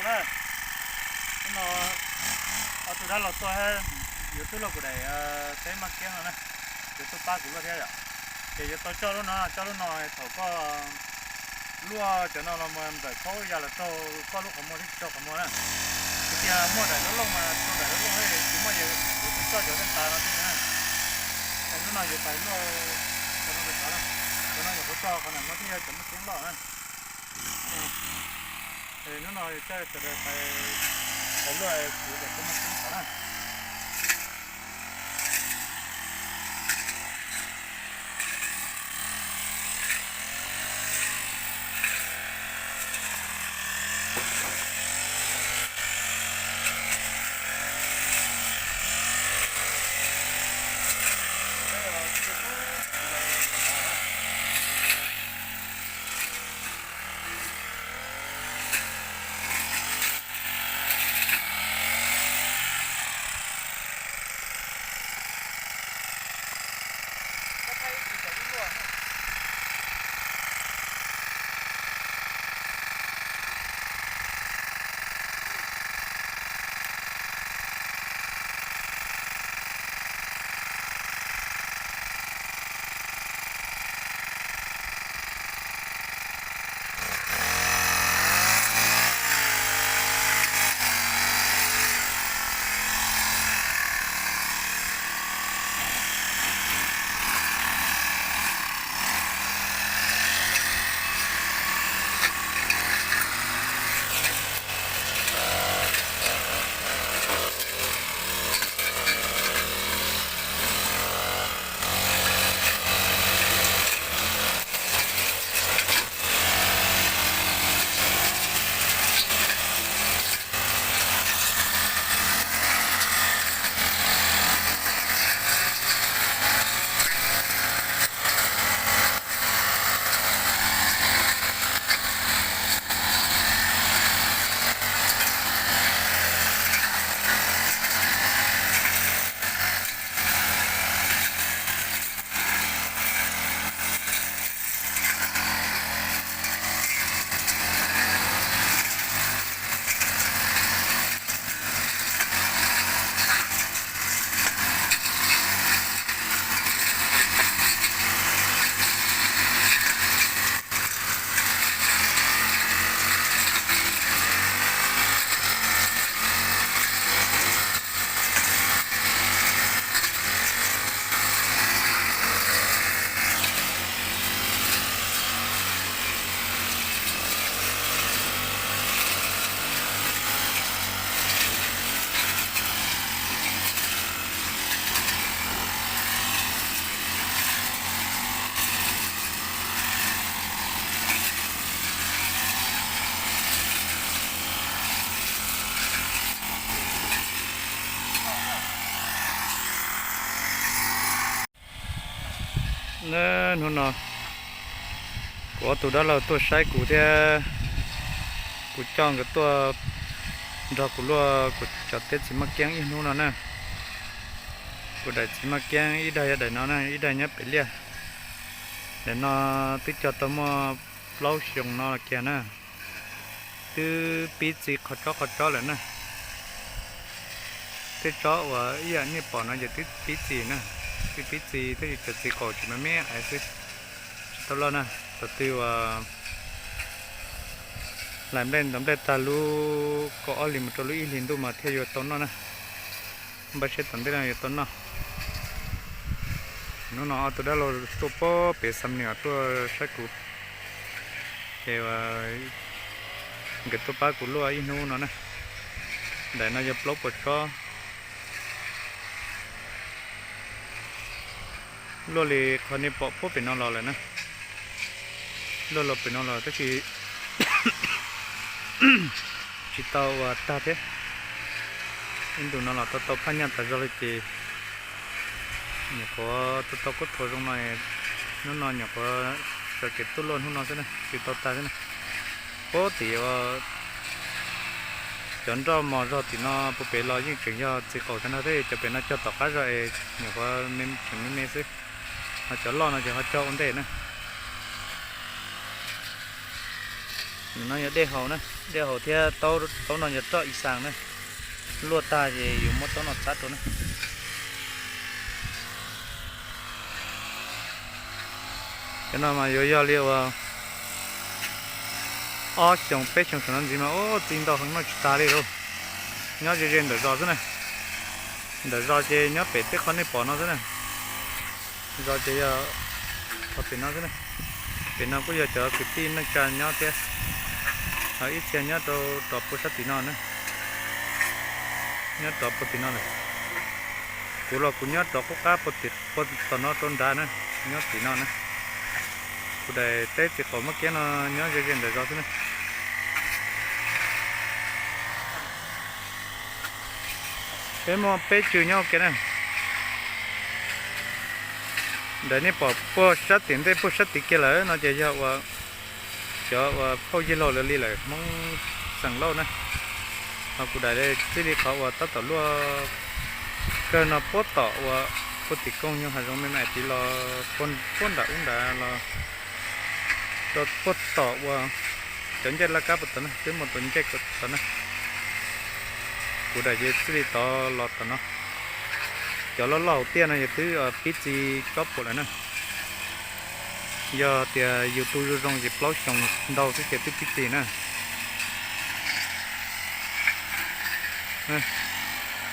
Hnub no ob tug dab laug tuaj, yuav tuaj luaj kuv daim teb maj kiab no na, yuav tuaj pab kuv luaj thiab yom. Ces yuav tau coj lub no, coj lub no thaum koj luaj cov no los mus nplawm khaub ya los rau koj lub qhov muag thiab tsis rau qhov muag na. Tias muaj daim lub looj mas rau daim lub looj, tsis muaj ces yuav tus coj cov tej tas no xwb na. Lub no yuav pais luaj cov no pem tod na, cov no yuav qhuav coj qhov nam no thiaj yog cov maj kiab loj na. Hnub no coj sawv daws pais luaj kuv daim teb maj kiab tod na. Hnub no kuv ob tug dab laug tuaj saib kuv thiab kuv coj nkawd tuaj nrog kuv luaj kuv cov teb txiv maj kiab ib hnub no na. Kuv daim txiv maj kiab ib daim yog daim no na, ib daim nyob pem liaj. Daim no twb cog tau muaj plaub xyoo no los kiag na. Twb pib txi qhov tsob qhov tsob lawm na. Tej tsob uas ib yam nej pom no ces twb pib txi na, twb pib txi tab sis cov txiv qaum tseem me me xwb, tsis tau loj na. Thaum twg uas hlais nplej ntov nplej tag lub kaum ob hlis mus rau lub ib hlis ntuj mas thiaj yuav tau noj na. Npaj siab tom ntej no yuav tau noj. Hnub no ob tug dab laug tuaj pem Xam Nws tuaj saib kuv, ces nkawd tuaj pab kuv luaj ib hnub no na. Daim no yog plaub puas tsob. Luaj li qhov nej pom puag pem no los lawm na. Luaj los pem no los tab sis tsis tau ua tag thiab. Ib ntus no los tau tau phaj nyaj tas zog li ces nyuam qhuav tau tau kub thuav zoo no, hnub no nyuam qhuav sawv kev tuaj luaj hnub no xwb na, tsis tau tag xwb na. Puag tim cov nroj mos zog tim no puag pem los yeej tseem yog txiv qaum tag nrho thiab, cov pem no cog tom qab zog es nyuam qhuav tseem me me xwb, ho cov loj no ces ho cog ua ntej na. No yog dej haus na, dej haus thiab taub no yog roj ib xaas na. Luaj tag ces yuav muab taub no txhab rau na. Cov no mas yuav yog li uas ob xyoos peb xyoos saum no ntxiv mas ub txi ntau heev noj tsis tag li lauj. Nyob ze ze ntawm zos xwb na. Ntawm zos ces nyob pem tej qhov nej pom no xwb na. Zos ces yog qhov pem no xwb na. Pem no kuj yog cov kwv tij neej tsa nyob thiab. Ho ib txhia nyob rau rov puag sab tim no na. Nyob rov puag tim no lawm. Kuv los kuv nyob rov qub qab puag tom no rau nrad na, nyob tim no na. Kuv daim teb txiv qaum Mab Kiab no nyob ze ze ntawm zos xwb na. Peb muaj peb tswv nyob ua ke na. Ntawm nej pom puag sab tim ntej puag sab tid kiag lawm no ces yog uas cov uas phauj yawg laus lawv li lawm Hmoob xeem Lauj na. Ho kuv daim txij li qhov uas tab tom luaj kawg no puag tom uas puag tim koog nyuag hav zoov me me tid los puag nram ub nrad los rau puag tom uas cov ncaij laj kab puag tod na, twb muaj tus ncaij ko tod na. Kuv daim ces txij li tod los tom no. Cov loj loj hauv tiaj no yog twb pib txi tsob puam lawm na. Yog tias yus tu zoo zoo ces plaub xyoos ntau xwb ces twb pib txi na.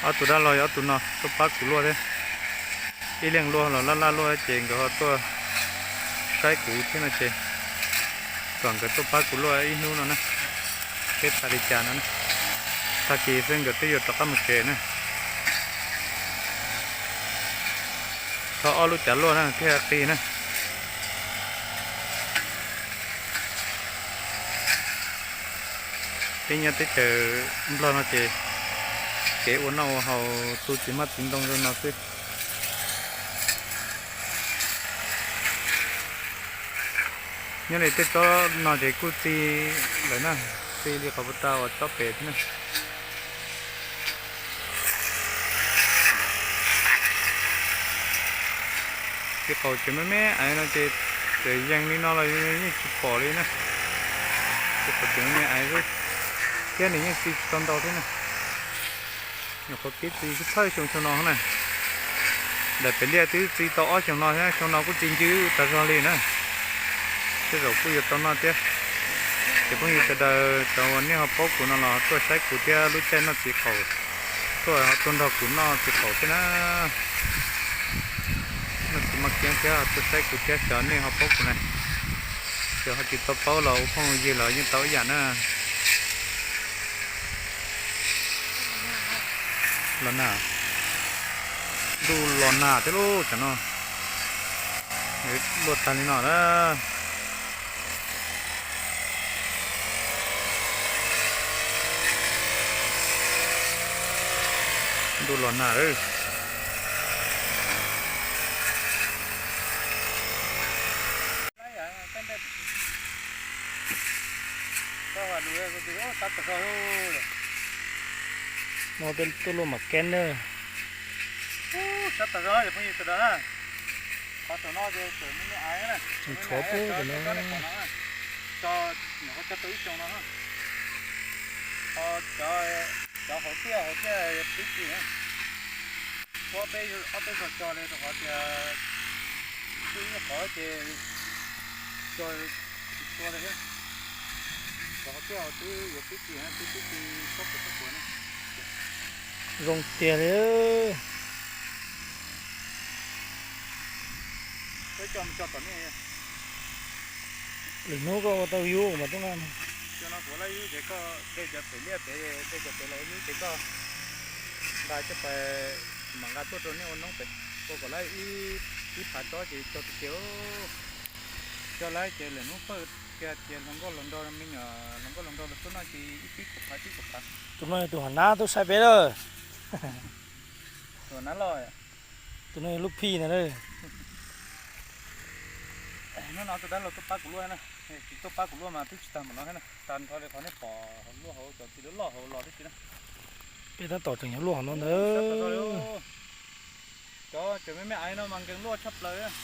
Ob tug dab laug yog ob tug no tuaj pab kuv luaj thiab. Ib leeg luaj los laj laj luaj ces nkawd ho tuaj saib kuv thiab no ces kom nkawd tuaj pab kuv luaj ib hnub no na. Peb tag li cas no na, tag kis xwb nkawd twb yuav rov qab mus tsev na. Tho ob lub cav luaj na thiaj qi na. Peb nyob teb chaws Nplog no ces kev ua noj ua haus tu txiv hmab txiv ntoo zoo no xwb. Nyob li tej tsob no ces kuj txi lawm na, txi li qhov puag ta uas tsob pem thiab na. Txiv qaum tseem me me aiv no ces txawm yees li no los yeej tsis pom li na. Txiv qaum tseem me me aiv xwb, thiab nws yeej txi tsis tau ntau thiab na. Nyuam qhuav pib txi txhawj xyoo xyoo no na. Daim pem liaj twb txi tau ob xyoos no thiab, xyoo no kuj txi ncw tas zog li na. Tej zaum kuj yuav tau noj thiab. Ces phooj ywg sawv daws cov uas nej ho paub kuv no los tuaj saib kuv thiab lub caij noj txiv qaum tuaj ho tuaj nrog kuv noj txiv qaum thiab na. Noj txiv maj kiab thiab tuaj saib kuv thiab xyov nej ho paub kuv na. Xyov ho tsis tau paub los ua phooj ywg los yeej tau ib yam na. Los nag, ntuj los nag thiab lauj, tam no luaj tag li no na. Ntuj los nag lawm. Muaj tej tuaj luaj mam keb na. Sab tom no phooj ywg sawv daws na, qhov saum no ces tseem me me aiv na, tshuav pub tam no, nyuam qhuav tso tau ib xyoo no. Ho cov hauv tiaj hauv tiaj pib txi na. Ob peb, ob peb zaug tso li rau qhov tias kuj ib qhov ces tso tsis tua li thiab. Rau qhov tiaj twb yuav pib txi na, twb pib txi tsob puam tsob puam na. Zoo tiag li. Peb coj mus tso tom nej. Lwm hnub koj ua tau yub mas tub nqa. Cov no kuv laj yub ces koj de cov pem liaj pem, de cov pem los ua yub ces koj nqa coj pais, mam nqa tuaj rau nej ua noob pem. Ua kom lawv ib, ib phav tsob ces tso tiag tiag. Coj lawv ces lwm hnub pawg kiag ces hluas nkauj hluas nraug me nyuam hluas nkauj hluas nraug los tuaj noj ces ib tib kaum phav tib kaum phav. Tus no yog tus hom nab tuaj saib peb lawm. Tus hom nab loj. Tus no yog lub phij ntag na. Hnub no tus dab laug tuaj pab kuv luaj na. Tsis tuaj pab kuv luaj mas twb tsis tag npaum no thiab na. Tag nrho li qhov nej pom luaj hauv cov txiv loj loj hauv los tib si na. Peb tab tom tseem yuav luaj hauv no ntag. Cov tseem me me aiv no mas nkees luaj tshaj plaws.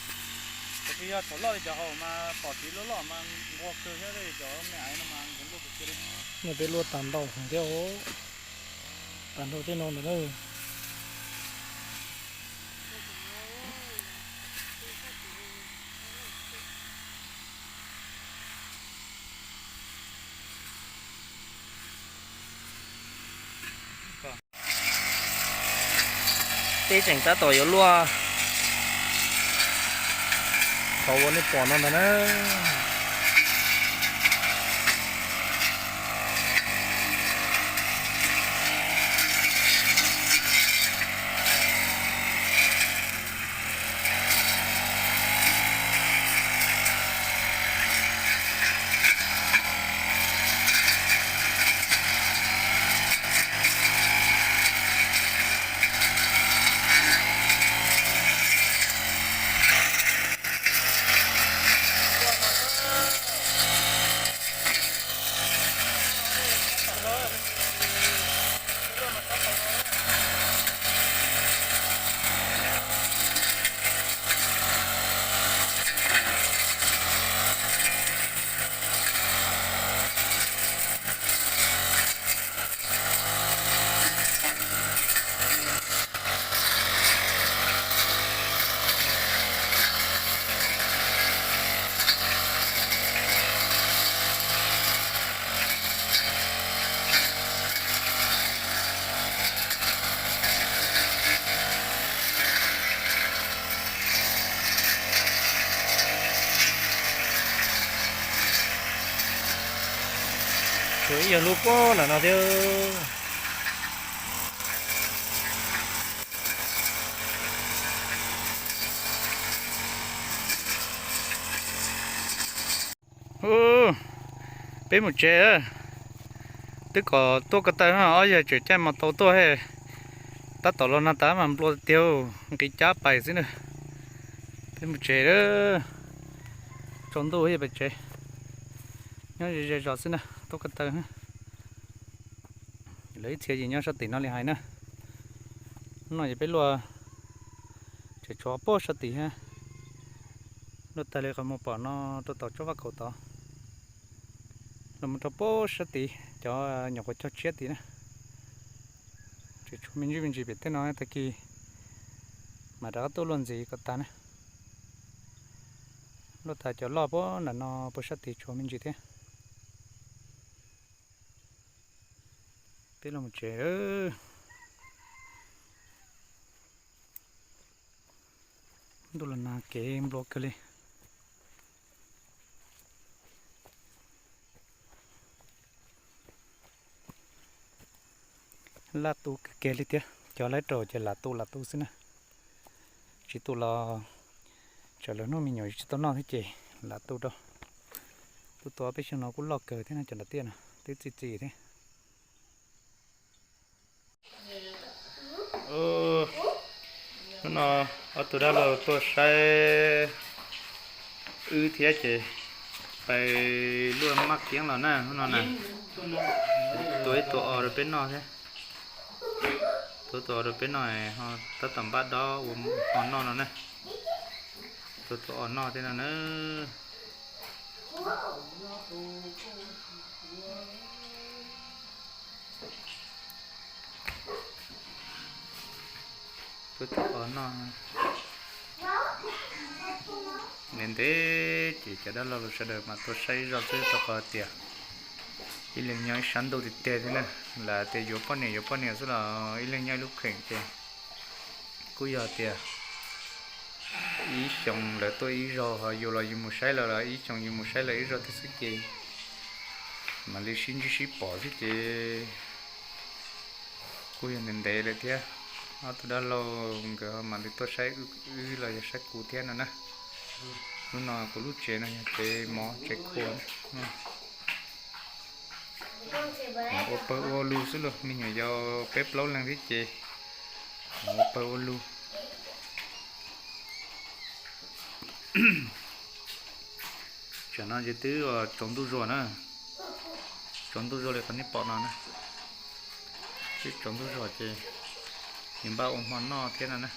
Tsis yog thaum loj li cov hauv mas pom txiv luaj loj mas nquag kawg thiab li, cov me aiv no mas nquag nquag kawg kiag li. Nej peb luaj tag ntau heev thiab os. Tag ntau tej no ntag na. Teb tseem tab tom yuav luaj qhov uas nej pom no ntag na. Tshuav ib yawg hlub puag nram no thiab. Peb mus tsev, twb kom tuaj ko taw no ob yawg tseem caij mos taus tuaj he. Tab tom los nag tas mas nplua tiag, nqis cab pais xwb na. Peb mus tsev, tsaus ntuj pais tsev, nyob ze ze zos xwb na, tuaj ko taw. Lawv ib txhia ces nyob sab tim no li hais na. Hnub no ces peb luaj tseem tshuav puag sab tim thiab. Luaj tag li qhov muag pom no rau tom tsob vaj khaum tod, los mus rau puag sab tid cov nyuam qhuav cog tsiab tid na. Tseem tshuav me ntsis me ntsis pem tej no, tag kis mas rov qab tuaj luaj ntxiv kom tag na. Luaj tag cov loj puag nram no puag sab tid tshuav me ntsis thiab. Peb los mus tsev. Ntuj los nag kev nplua kawg li. Laj tu kawg kiag li thiab, cov laib raus ces lam tu lam tu xwb na. Tsis tu los tsam lawv hnub me nyuam tsis tau noj thiab ces lam tu rau. Tuaj tua peb xyoo no kuj loj kawg thiab no, cov nram tiaj no twb txi txiv thiab. Hnub no ob tug dab laug tuaj saib wb thiab ces pais luaj maj kiab los na hnub no na. Tua ib tug os rau peb noj thiab. Tua ib tug os rau peb noj, ho tab tom npaj dob ua hmo noj no na. Tua ib tug os noj thiab no na. Tua ib tug os noj. Ntev ntev ces cov dab laug sawv daws mas tuaj saib zoj xwb, rau qhov tias ib leeg nyob ib sab ntuj tiag tiag thiab na. Lawv tias yuav poj niam yuav poj niam xwb los ib leeg nyob ib lub kheem ces kuj yog tias ib xyoo lawv tuaj ib zaug, ho yus los yus mus saib lawv los ib xyoo yus mus saib lawv ib zaug thiab xwb ces mam li sib ntsib sib pom xwb ces kuj yog ntev ntev lawm thiab. Ob tug dab laug nkawd ho mam li tuaj saib wb los yog saib kuv thiab no na. Hnub no kuv lub tsev no yog tsev mov tsev khuas na. Ua pawg ua lug xwb los me nyuam yaus peb plaub leeg thiab ces ua pawg ua lug. Tsam no ces twb tsaus ntuj zuag na, tsaus ntuj zuag li qhov nej pom no na. Twb tsaus ntuj zuag ces yuav npaj ua hmo noj thiab no na.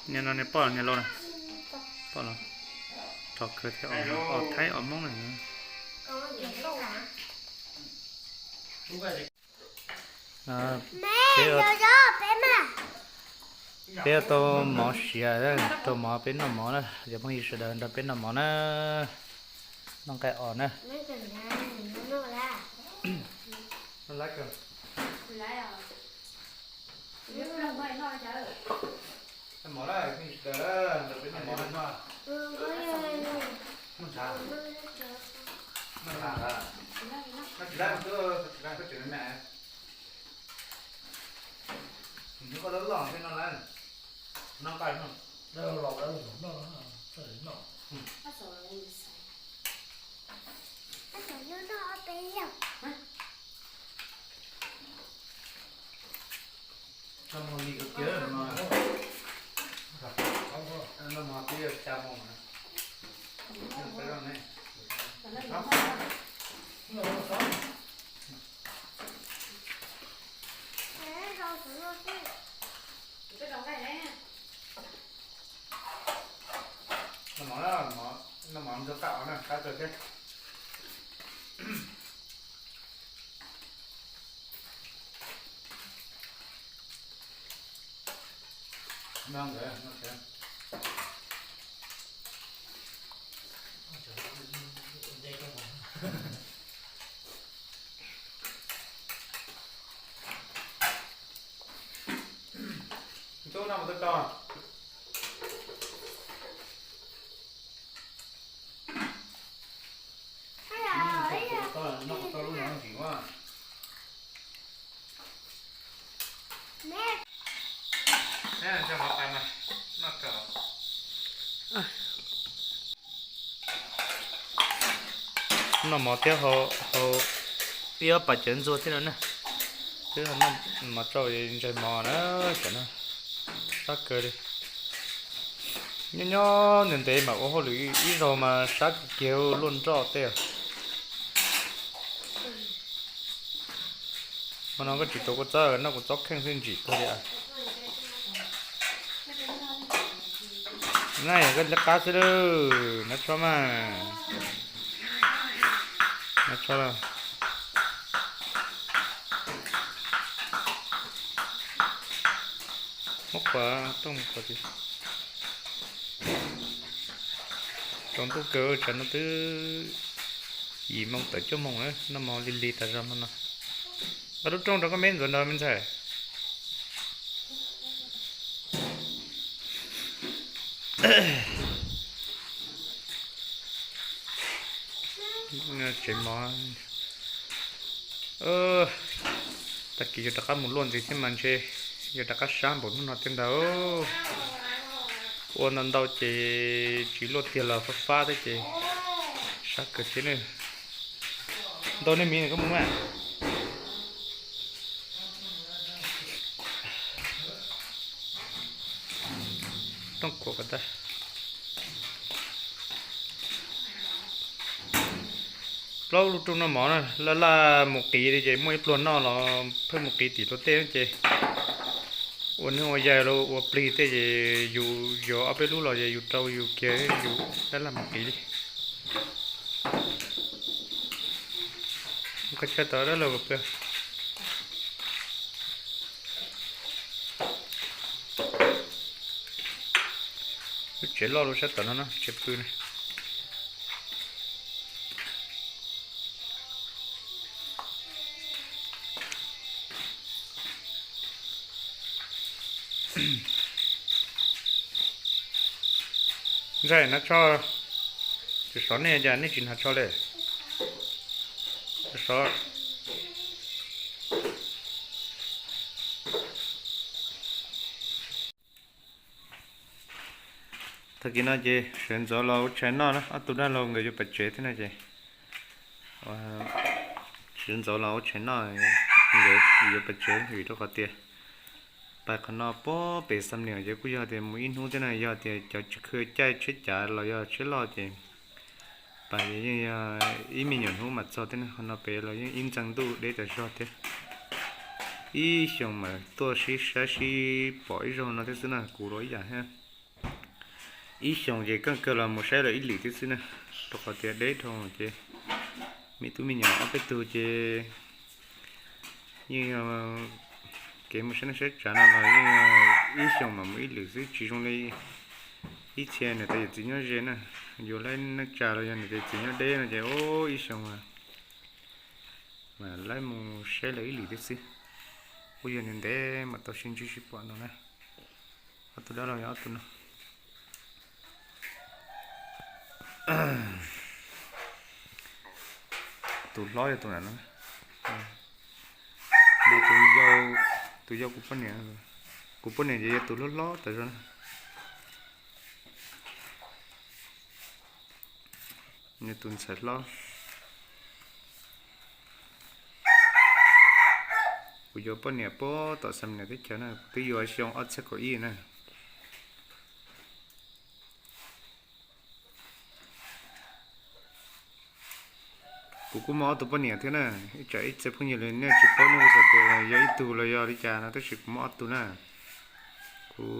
Nyob no nej poj los niam laus na? Poj los. Rho kawg thiab, os Thaib os Hmoob na. Peb, peb tau mov siav, rau mov peb noj mov na, cov phooj ywg sawv daws nrog peb noj mov na. Noj nqaij os na. Noj mov, noj mov ntxuag qab os na, qab kawg thiab. Ntxub no mus tau tso. Noj tau lub no ntsim ua. Noj mov thiab haus ib ob pas cawv ntxuag thiab no na. Twb noj mov tsau ntsais mov na, cov no sab kawg li. Nyob nyob ntev ntev mas ua hauj lwm ib zaug mas sab kiag luaj nroj tej. Hmo no koj tsis tuav kua txob, noj kua txob kheej xwb ntsim kawg li. Na yog koj liab qab xwb lauj, nab tshob mas. Nab tshob lauj. Muab qhuav tooj qhuav ti. Tsaus ntuj kawg, tsam no twb yim moos tawm cuaj moos lawm, noj mov lig lig tas zog hmo no. Nqa lub rooj rau koj me ntxuav nrog me ntxhais. Tsev mov, tag kis yuav rov qab mus luaj ntxiv thiab mas ntshe yuav rov qab sab npaum hnub no thiab ntag. Ua ntau ntau ces tsis luaj tiag los fab fab thiab ces sab kawg thiab ne. Ntau nej miv koj mus mas. Tooj kuam ko tag. Plaub lub rooj noj mov na, laj laj mus qiv li ces muaj ib pluag noj los pheej mus qiv tim luag tej ces ua neeg ua yaig los ua plig tej ces yus yuav ob peb lub los ces yus rau yus kiag, yus laj laj mus qiv li. Qhov chaw tod dab laug pw. Lub tsev loj lub sab tom no na, tsev pw na. Ntxhais, hnav tsho, tsis sov nej cas nej tsis hnav tsho li? Sov. Tag kis no ces sawv ntxov los ua tshais noj na, ob tug dab laug nkawd yuav pais tsev thiab no ces sawv ntxov los ua tshais noj, nkawd yuav pais tsev vim rau qhov tias pais qhov no puag pem Xam Niam ces kuj yog tias mus ib hnub thiab na, yog tias cov tsis khw caij tsheb cav los yog tsheb loj ces pais yeej yog ib me nyuam hnub mam txog thiab na, qhov no pem los yeej ib ntxees ntuj deb tas zog thiab. Ib xyoos mas tuaj sib saib sib pom ib zaug no thiab xwb na, kuv los ib yam thiab. Ib xyoos ces keej kawg los mus saib lawv ib lwm thiab xwb na, rau qhov tias deb dhau ces me tub me nyuam ob peb tug ces yeej yog kev mus saib neej saib tsav no los yeej ib xyoos mas mus ib lwm xwb, tsis zoo li ib txhia niam tais yawm txiv nyob ze na, yuav laib neej tsa los yog niam tais yawm txiv nyob deb no ces ib xyoos mas laib mus saib lawv ib lwm thiab xwb. Kuj yog ntev ntev mam tau sib ntsib sib pom no na. Ob tug dab laug yog ob tug no. Tus hlob yog tus na, tus yau, tus yau kuv poj niam, kuv poj niam ces yog tus hlob hlob tas zog na. Nws tus ntxhais hlob. Kuv yuav poj niam puag tom Xam Nias teb chaws na, kuv twb yuav xyoo ob txhiab kaum ib na. Kuv kuj muaj ob tug poj niam thiab na, ib tsam ib txhia phooj ywg li nej tsis paub nej xav tias yog ib tug los yog li cas no tab sis kuv muaj ob tug na. Kuv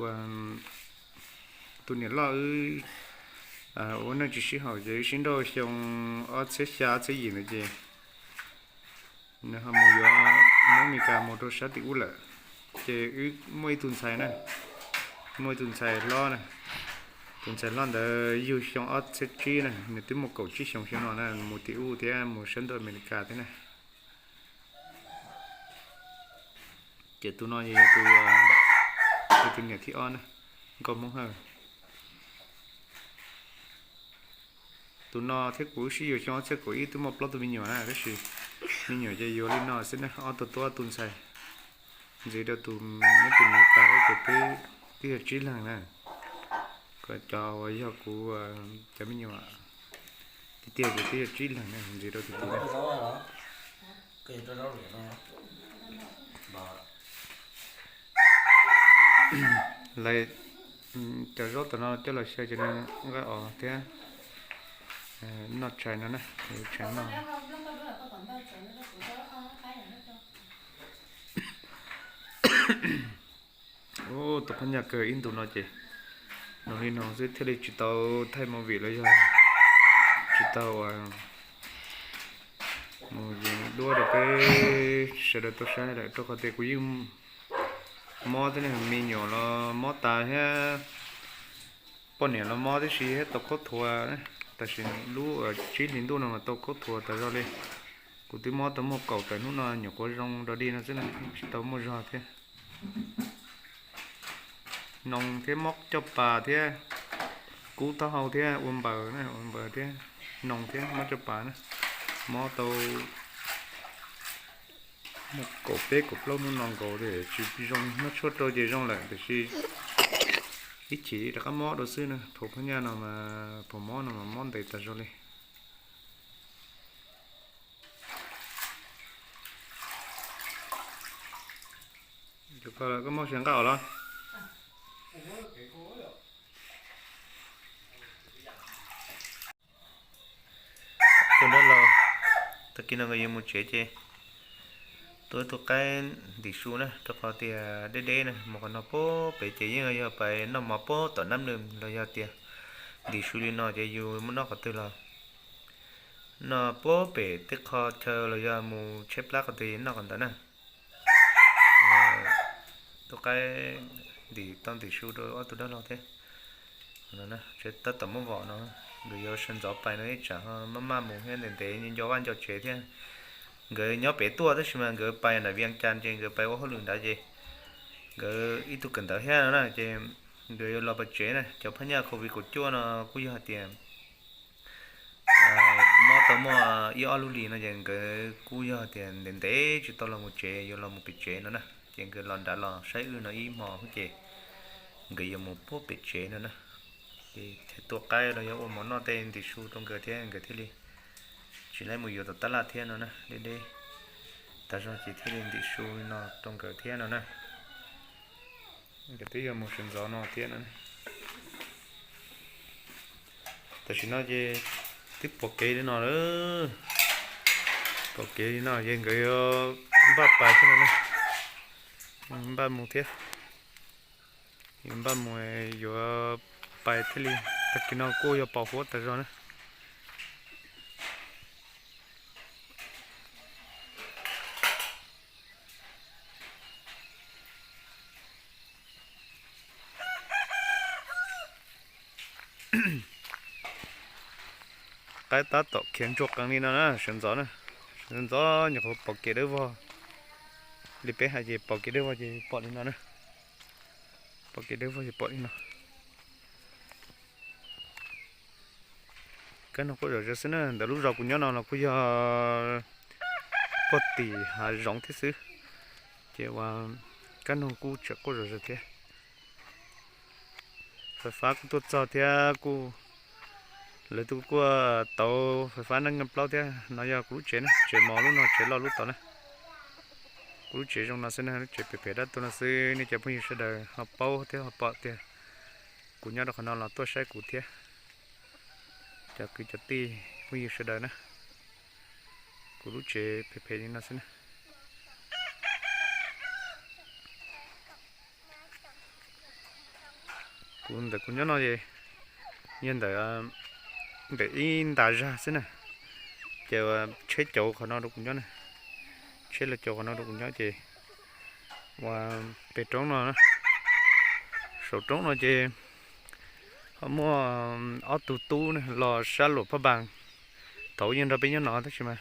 tus niam loj wb ua neej tsis sib haum ces wb sib nrauj xyoo ob txhiab xya ob txhiab yim ntawd ces nws ho mus yuav Hmoob Mes Kas mus rau sab tim ub lawm. Ces wb muaj ib tug ntxhais na, muaj ib tug ntxhais hlob na. Tus ntxhais hlob ntawd yug xyoo ob txhiab tsib na, nws twb muaj kaum tsib xyoos xyoo no na, mus tim ub thiab mus sab ntuj Amelikas thiab na. Ces tus no yog tus niam thib ob na, nkauj Hmoob Hawj. Tus no thiab kuv sib yuav xyoo ob txhiab kaum ib twb muaj plaub tug me nyuam na, tab sis me nyuam ces yuav li no xwb na, ob tug tub ob tug ntxhais. Ntxiv rau tus nyob tim Amelikas ces twb yog tsib leeg na. Kom cov uas yog kuv cov me nyuam tiag tiag ces twb yog tsib leeg na, ntxiv rau tus tus na. Lawv cov zaub tom no coj los xyaw ces nws nqaij os thiab noj tshais no na, tshais noj. Tus phab nyaj kawg ib ntus no ces noog li noog xwb thiaj li tsis tau thaij movie los yog tsis tau mus yees duab rau peb sawv daws tau saib lawm, rau qhov tias kuv yeej mob thiab, me nyuam los mob tas thiab, poj niam los mob tib si thiab tau khaub thuas, tam sim lub tsib hlis ntuj no mas tau khaub thuas tas zog li. Kuv twb mob tau muaj kaum tawm hnub no nyuam qhuav zoo dog dig no xwb na, tsis tau muaj zog thiab. Noog thiab mob caj pas thiab, kub taub hau thiab ua npaws na, ua npaws thiab, noog thiab mob caj pas na, mob tau muaj kaum peb kaum plaub hnub no nkaus, tsis zoo, noj tshuaj rau ces zoo lawm tiam sis ib chim rov qab mob dua xwb na. Phau phab nyaj no mas, phau mob no mas mob ntev tas zog li. Koj mob sawv nqaj os los? Tus dab laug, tag kis no nkawd yuav mus tsev ces tua ib tug qaib ntim su na, rau qhov tias deb deb na, mus qhov no puag pem ces yeej yog pais noj mov puag tom nab nws los yog tias ntim su li no ces yus muaj noj qhov twg los noj puag pem tej qho chaw los yog mus tsheb plab qhov twg noj qhov ntawd na. Tus qaib ntim tau ntim su rau ob tug dab laug thiab. Tab tom muab vom no, nkawd yuav sawv ntxov pais no ib tsam ho maj maj mus thiab ntev ntev nco vaj nco tsev thiab. Nkawd nyob pem tuaj tab sis mas nkawd pais nram Vias Cas ces nkawd pais ua hauj lwm nrad ces nkawd ib tug kawm ntawv thiab no na ces nkawd yuav los pais tsev na. Cov phab nyaj covid kaum cuaj no kuj yog hais tias mob tau muaj ib ob lub hlis no ces nkawd kuj yog tias ntev ntev tsis tau los mus tsev, yuav los mus pem tsev no na. Ces nkawd los nrad los saib wb no ib hmo xwb ces nkawd yuav mus puag pem tsev no na. Ces thiaj tua qaib los yog ua mov noj tej ntim su rau nkawd thiab nkawd thiaj li tsis laib mus yuav tom tab laj thiab no na, deb deb tas zog ces thiaj li ntim su li no rau nkawd thiab no na. Nkawd twb yuav mus sawv ntxov no thiab no. Tam sim no ces twb pom kev li no lawm. Pom kev li no ces nkawd yuav npaj pais thiab no na. Npaj mus thiab, yuav npaj mus, yuav pais thiaj li. Tag kis no kuj yog pos huab tas zog na. Qaib tab tom khiav ntsuag qees li no na, sawv ntxov na. Sawv ntxov nyuam qhuav pom kev dawb vog li peb hais ces pom kev dawb vog ces pom li no na. Pom kev dawb vog ces pom li no. Kab noog quaj zom zaws xwb na, ntawm lub zos kuv nyob no los kuj yog puag tim hav zoov thiab xwb, ces ua kab noog kuj tseem quaj zom zaws thiab. Fais fab kuj tuaj txog thiab kuj, lawv twb kuaj tauv fais fab nees nkaum plaub thiab. No yog kuv lub tsev na, tsev mos lub no, tsev loj lub tod na. Kuv lub tsev zoo no xwb na, lub tsev phem phem dab tuag no xwb, nej cov phooj ywg sawv daws ho paub thiab ho pom tias kuv nyob rau qhov no los tuaj saib kuv thiab. Cov kwv cov tij phooj ywg sawv daws na, kuv lub tsev phem phem li no xwb na. Kuv ntawm kuv nyob no ces yog ntawm, ntawm ib ntas zag xwb na, ces tsheb caum qhov no rau kuv nyob na, tsheb los caum qhov no rau kuv nyob ces ua pem roob no, saum roob no ces ho muaj ob tug tub los sab Luam Phaj Npas, thaum ub yeej nrog peb nyob no tab sis mas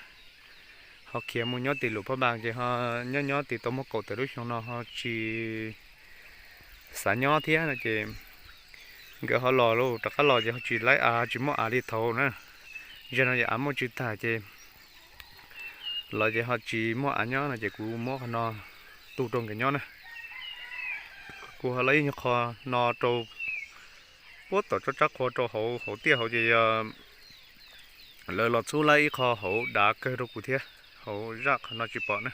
ho khiav mus nyob tim Luam Phaj Npas ces ho nyob nyob tim tau muaj kaum tawm lub xyoo no ho tsis xav nyob thiab no ces nkawd ho los lauj, rov qab los ces ho tsis laib av, tsis muaj av li thaud na. Zaum no ces av muaj tsw tag ces los ces ho tsis muaj av nyob no ces kuv muab qhov no tu rau nkawd nyob na. Kuv ho laib ib nyuag qho no rau puab tom tsob tsab qhua rau hauv, hauv tiaj hauv ces yog lawv los txhub laib ib qho hauv dav kawg rau kuv thiab, hauv zaj qhov no tsis pom na.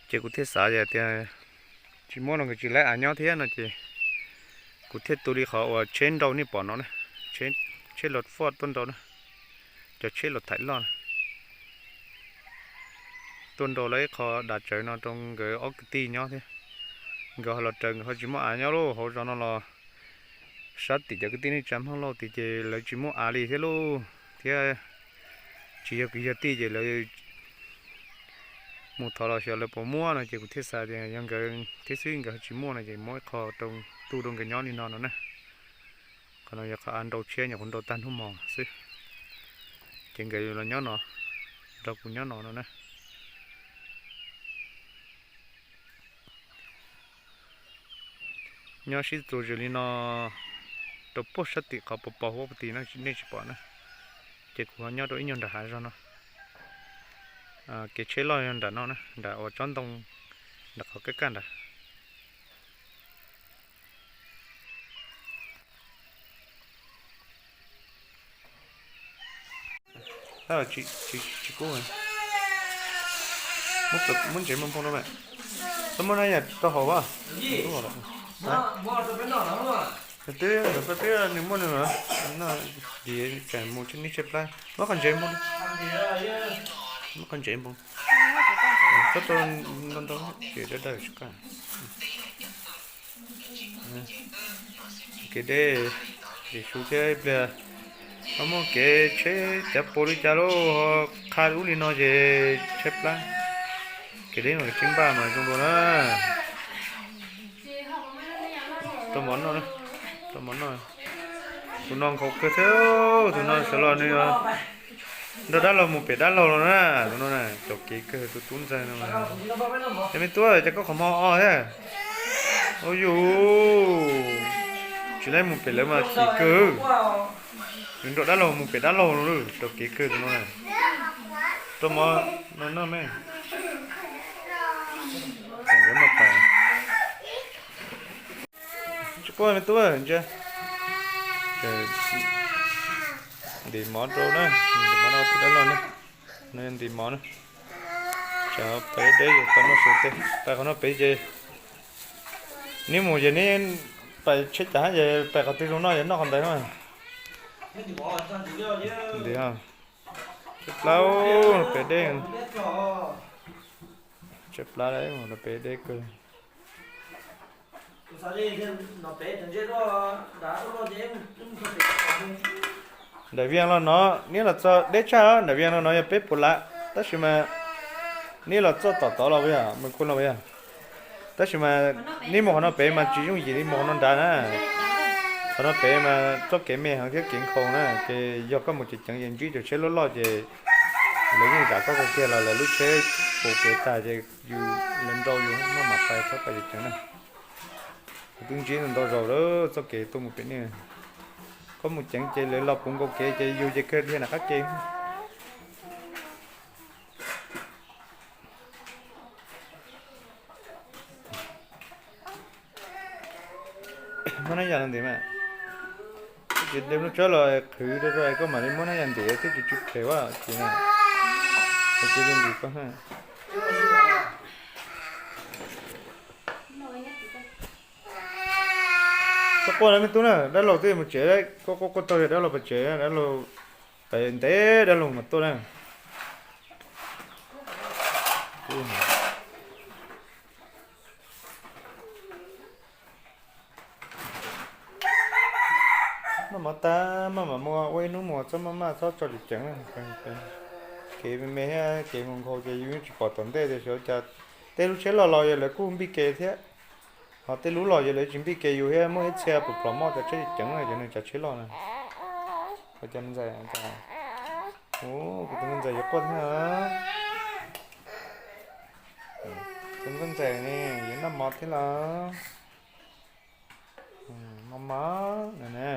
Ces kuv thiaj xav tias tsis muab los nkawd tsis laib av nyob thiab no ces kuv thiaj tu li qhov uas tsheb nrau nej pom no na, tsheb los foj tuaj nrau na, cov tsheb los thaim loj na. Tuaj nrau lawv ib qho dav tsawv no rau nkawd ob kwv tij nyob thiab. Nkawd ho los raws nkawd ho tsis muaj av nyob lauj, hauv zos no los sab tim cov kwv tij neej tsa Hmoob Lauj tid ces lawv tsis muaj av li thiab lauj, thiab tsis yog kwv yog tij ces lawv mus thov los xyov lawv puas muab no ces kuv thiaj xav tias yog nkawd thiab xwb, nkawd ho tsis muaj no ces muab ib qho rau, tu rau nkawd nyob li no no na. Qhov no yog qhov av nrau tshiab nyuam qhuav nrau tag hnub hmo xwb, ces nkawd los nyob no, nrog kuv nyob no no na. Nyob sib txuas zws li no rau puag sab tim qhov pos pos huab puag tim no nej tsis pom na. Ces kuv ho nyob rau ib nyuag nram hav zog no. Kev tsheb loj yog nram no na, nram uas tsob ntoo, nram qhov kaj kaj nrad. Tsis kub, muab ntsev npoo npoo rau mas. Txhob muab na yam rau hauv as. Twb ntawm peb twb nws muaj nws, no, dim tsam mus nij tseb plab, muab qhov ntsev npoo, muab qhov ntsev npoo. Txhob rau ntau ntau, ces dawb dawb tsis qab. Kev deb, Yesu thiab ib pliag ho muaj kev tsheb cav puas li cas lauj, ho qha ub li no ces tshaib plab. Kev deb mas tsis npaj mas zoo dua na. Rau mov noj, rau mov noj. Tus no nkhaus kawg thiab, tus no sawv los nws nrog dab laug mus pem dab laug los na, tus no na, caum kev kawg tus tub ntxawg no. Es me tub, cas koj qhov muag o thiab? Ua yus tsis laib mus pem lawv mas chim kawg. Yus nrog dab laug mus pem dab laug no, caum kev kawg tus no na. Rau mov no noj me. Tsis quaj me tub, ntsia. Ntim mov rau na, ntim mov rau tus dab laug na. No ntim mov na. Tsam pem deb es tau noj su tej, pais qhov no pem ces neb mus ces neb pais tsheb cas ces pais qhov twg zoo noj ces noj qhov ntawd na. Ntim, tshaib plab, pem deb. Plab no pem deb kawg. Nram Vias los no, neb los txog deb tshaj, nram Vias los no yog peb puas lam, tab sis mas neb los txog tom tod los puas yog, mus kuj los puas yog. Tab sis mas neb mus qhov no pem mas tsis yooj yim li mus qhov no nrad na. Qhov no pem mas txoj kev me heev thiab kev nkhaus na, ces yog koj mus ceev ceev ces ntsib cov tsheb loj loj ces lawv yeej zam koj kiag los lawv lub tsheb pus kev tag ces yus, lawv nrau yus maj mam pais txhob pais ceev ceev na. Kuv twb ntsib ntau zaus lawm txoj kev tuaj mus pem nej. Koj mus ceev ces lawv los puv nkaus kev ces yus ces kawg dhia nram qab ke. Muab nab yas los ntim mas. Twb tsis de lub tsawb los qhwv rau rau koj mam li muab nab yas ntim, twb tsis tsw phem ua ces na. Ces cia li ntim koj na. Txhob quaj na me tub na, dab laug twb mus tsev, koj quaj quaj tau yog dab laug pais tsev, dab laug pais ntev dab laug mas tuaj na. Noj mov tag maj mam mus ua ib hnub mus txhob maj maj txhob tso ceev ceev na. Kev me me thiab kev nkhaus nkhaus ces yus yeej tsis pom tom ntej tias xyov cas. Tej lub tsheb loj los yog lawv kuj npij ke thiab, ho tej lub los yog lawv tsis npij ke yus thiab muaj ib txhia pus plhom moj cov tsheb ceev ceev na, cov neeg tsav tsheb loj na. Ua cas me ntxhais, ua kuv tus me ntxhais yuav quaj thiab. Tus me ntxhais ne yuav noj mov thiab los? Mov mov na ne.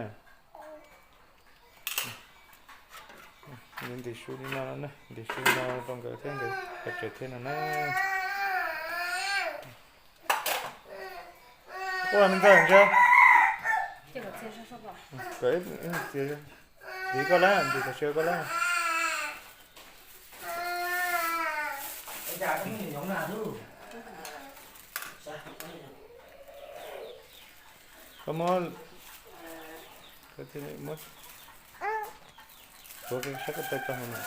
Yuav ntim su li no na, ntim su li no rau nkawd thiab nkawd pais tsev thiab no na. Quaj me ntxhais ntsia. Kom ib txiav, ntim koj lawm, ntim tas sawv koj lawm. Koj muab, muab tuav sab ko taw tso hauv no.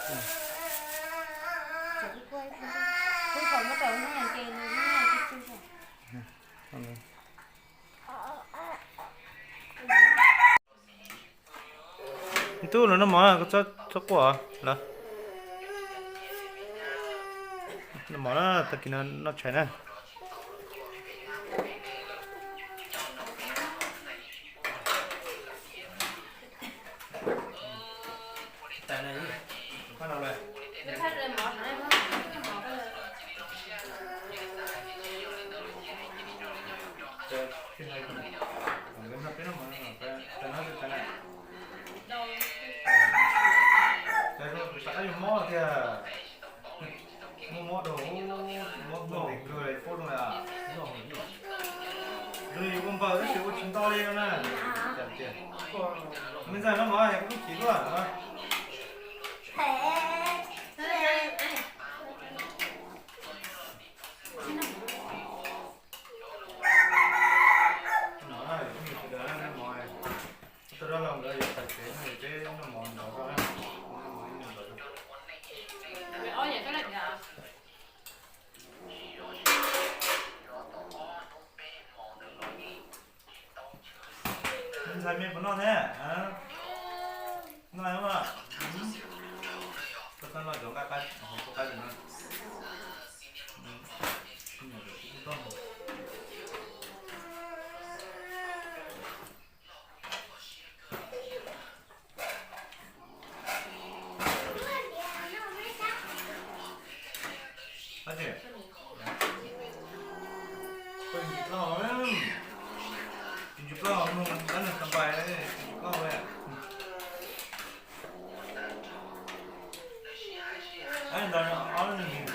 Tub, los noj mov, koj txhob quaj os. Noj mov na, tag kis no noj tshais na. Mob mob rau, mob npau kawg pub rau lawm. Zoo li ua npaws tab sis ua tsis nto li no na. Me ntxawg no mas yog kuv lub chim luaj. Tus dab laug nkawd yuav pais tsev no, peb noj mov nrog koj na. Ntxhais me puas noj thiab? Noj mas. Koj txhob noj cov nqaij qab hauv koj qab no. Koj tsis ploj, tsis ploj mloog dab neeg xa npais, tsis ploj li. Ntawd ob leeg nws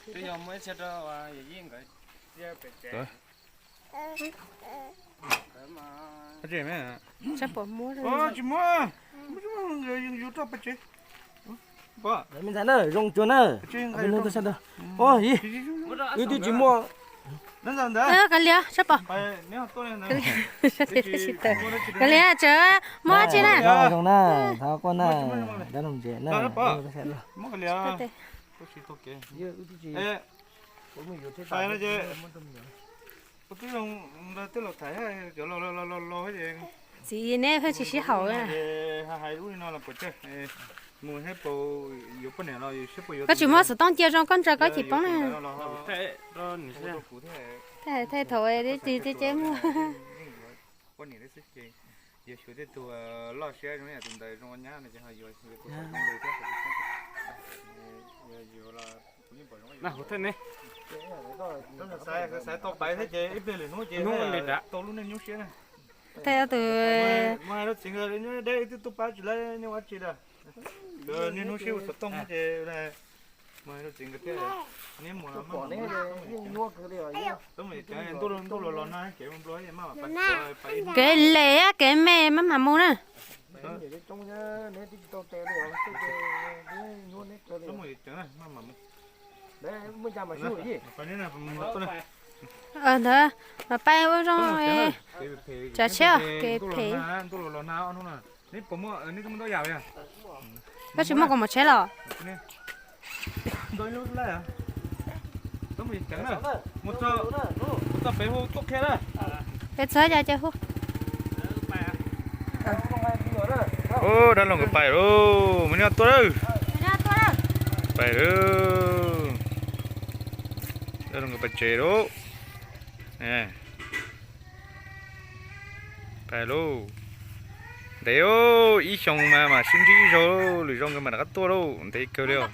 Twb yog muaj ib txhia rau yawm yij nkawd. Tsis muaj, yus rau pem tsev. Zoo cuag na. Wb twb tsis muaj. Kav liam sab pom. Kav liam tsev, muab tsi na. Zoo na, thov quaj na, dab laug ntses na. Txiv, neb pheej tsis sib haum. Hais lub li no los puas tsawg, mus thiab puas yuav poj niam los yuav siab puas yuav. Koj tsis muab xov tooj cia zoo koj ntsaws koj tsis poob na. Thaij thaum txiv txiv ceb muag. Poj niam xwb ces yog xyuas tej tus loj siab zoo yam tus ntawd zoo nyab no ces ho yuav tus zoo li thiab. Xaiv tau pais thiab ces ib pliag lwm hnub ces tau lub neej nyuaj siab na. Tej tus mus hais rau txiv nkawd nyob deb twb tuaj pab tsis lawv nyob ua tsi lawm. Niaj hnub sib hu xov tooj ces mus hais rau txiv nkawd thiab. Neb mus los mas, ntuj los los no kev mus nplua maj mam pais. Kev lem kev me maj mam mus na. Mus ceev na maj mam mus. Ntawd mas pais ua zoo tsav tsheb kev phem. Ntuj los los na ob hnub no. Neb puas muaj, neb twb muaj ntau yam li. Koj tsis muaj kaus mom tsheb los? Mus txog pem hu tuaj qhia na. Peb txog cas ces hu. Ub, dab laug nkawd pais lauj, mus nyob tuaj lawm. Pais lauj. Dab laug nkawd pais tsev lauj. Pais lauj. Ntev ib xyoo mas mam sib ntsib ib zaug, lwm zaus nkawd mam rov qab tuaj lauj, ntev kawg li os.